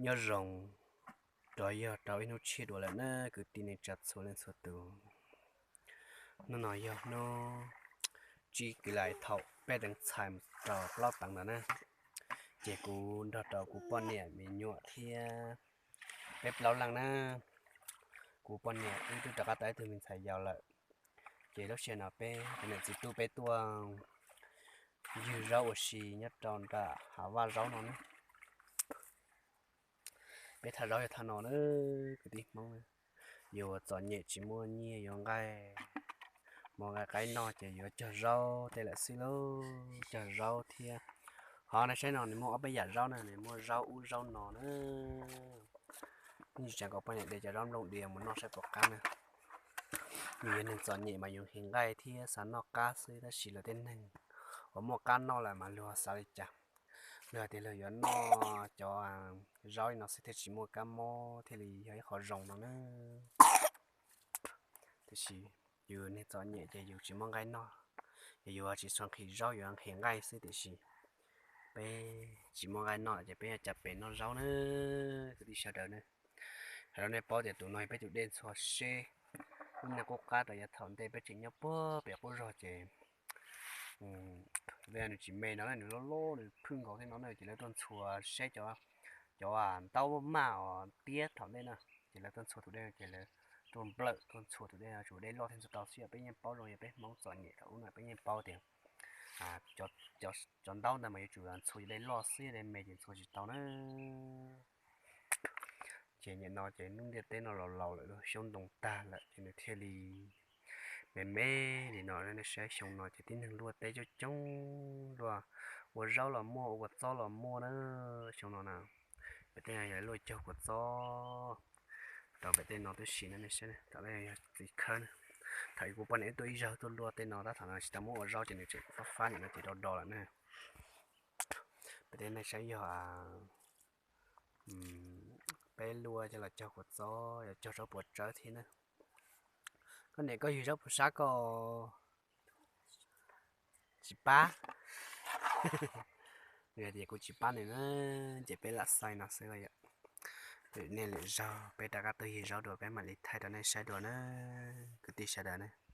Nyob zoo rov yog rau ib hnub tshiab dua lawm na kwv tij neej tsa txhua leej txhua tus. Hnub no yog hnub tsib kwv lais thaum peb teev txhais mus rau plaub teev ntawd na, ces kuv nrog rau kuv poj niam me nyuam thiab peb plaub leej na. Kuv poj niam wb twb rov qab tau ib tug me ntxhais yau lawm, ces lub sij hawm no peb cov niam txiv tub peb tuaj ywg zaub ua si nyob rau nram hav vaj zaub no na. Peb thaj zaub yog thaj no na, kwv tij Hmoob na, yuav txom nyem tsis muaj nyiaj yuav nqaij, muaj nqaij qaib noj ces yuav cog zaub tej lawm xwb lauj, cog zaub thiab. Ho nej saib no nws muaj ob peb yam zaub na, nws muaj zaub ub zaub no na. Ib ntsis tseem kom poj niam de cov zaub nplooj diav mus noj saib puas qab na. Yus yog neeg txom nyem mas yus nqhis nqaij thiab xav noj qab xwb, tab sis luag tej neeg uas muaj qab noj lawm mas luag xav li cas? Luag tias luag yuav noj cov zaub li no xwb thiaj tsis muaj kab mob thiaj li yog ib qho zoo no na. Tiam sis yus neeg txom nyem ces yus tsis muaj nqaij noj, yus tsis tshua nqhis zaub, yuav nqhis nqaij xwb, tiam sis peb tsis muaj nqaij noj ces peb yuav cas pem noj zaub na, kwv tij sawv daws na. Hais rau nej paub tias tus no yog peb tus dej ntxhua seb, lub neej qub qab rau yav thaum ntej peb tseem nyob puag pem qub zog ces, nws tsis me no, nws loj loj nws phwj nkaus thiab no na, ces lawv tuaj ntxhua seb cov, cov ntaub maj os tiab thaum ntej na, ces lawv tuaj ntxhua tus dej ces lawv tuaj nplawm tuaj ntxhua tus dej, tsum dej loj thiaj ntxhua tau xwb. Yog peb yeej paub zoo, yog peb Hmoob txom nyem thaum ub no peb yeej paub tias cov ntaub ntawd mas yuav tsum ntxhua yog dej loj xwb, dej me ces ntxhua tsis tau na. Ces nim no ces lub ntiaj teb no los laus lawm, xyoob ntoo tag lawm ces nws thiaj li me me li no. Nej saib xyoo no ces tib neeg luaj teb coob coob, luaj, ua zaub los muaj, ua kua txob los muaj na. Xyoo no na, pem tej no yog luaj caug kua txob rau pem tej no tib si na. Nej saib, thaum yog txiv khawb na, thaum kuv poj niam tuaj ib zaug tuaj luaj tej no tab thaum no tsis tau muab ua zaub ces nws tseem fab fab nim no ces do do lawm na. Pem tej nej saib yog peb luaj coj los cog kua txob, yog cog zaub puas tsawb thiab na. Koj niam koj ywg zaub puas sab koj? Tsis pab. Nws hais tias kuv tsis pab nws na, ces peb lam xaij no xwb los yom. Lwm niaj lwm zaug peb rov qab tuaj ywg zaub dua peb mam li thaij rau nej saib dua na, kwv tij sawv daws na.